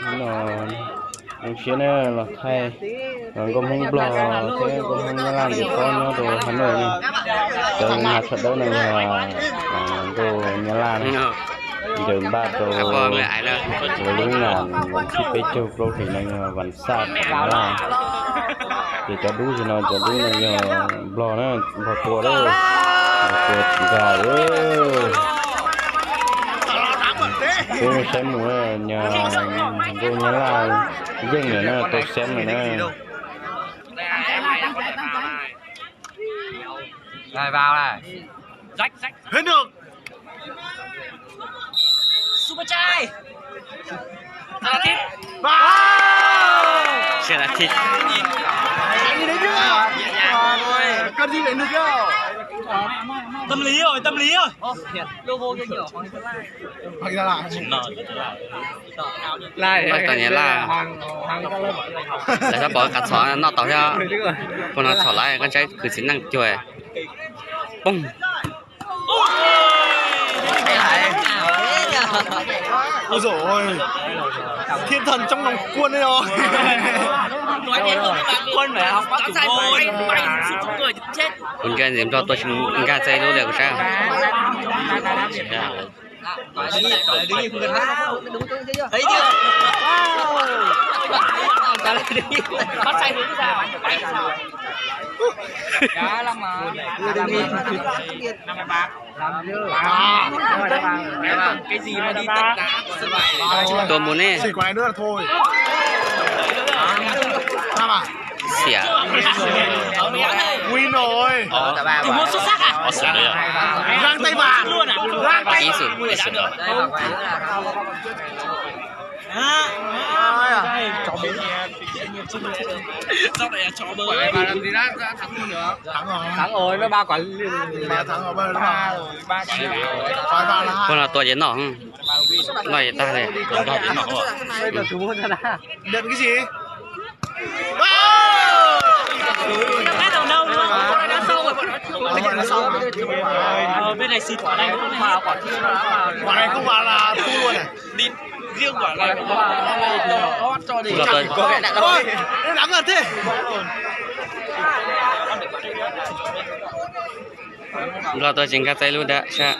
Hnub no zoo siab na los thaij nkauj Hmoob Nplog thiab nkauj Hmoob Nyab Laj ntxim qab nyob rau Hav Nauj ne. Cov mas sawv daws no yog nkauj Nyab Laj na, ncaws npaj rau lub nas vas thib peb caug plaub hlis no yog vas xaj Nyab Laj. Ces cov dub ntawm no, cov dub no yog Nplog na, Nplog tua lawm, Nplog tua tsis nkag. Peb saib mus, nkauj Nyab Laj yeej lawm na, tau xeeb lawm na. Tâm lý rồi, tâm lý rồi. Laj tau Nyab Laj, lawv xav pom qab txhom noj tau thiab. Puag no txhom lawm koj saib kwv txiv neej cuag poob. Ôi dồi ôi, thiên thần trong lòng Quân đấy rồi. Kuv nkag ntxiv Nplog tua tsis nkag txais lub li kuv saib. Tua mus ne. Xiam. Ui nồi. Ib xwm. Thắng rồi, nó ba quả liên. Mà thắng rồi, ba, ba. Thôi ba là hai. Con là tua dễ nọ không? Nọ dễ ta này. Tua dễ nọ không ạ? Nhận cái gì? Cái đầu nâu đúng không? Ờ, bên này xịt, quả này không. Quả này không vào là thua luôn à? Đi riêng quả này. Ôi, nó đắng thật thế. Nplog tua tsis nkag txais lub dab sab.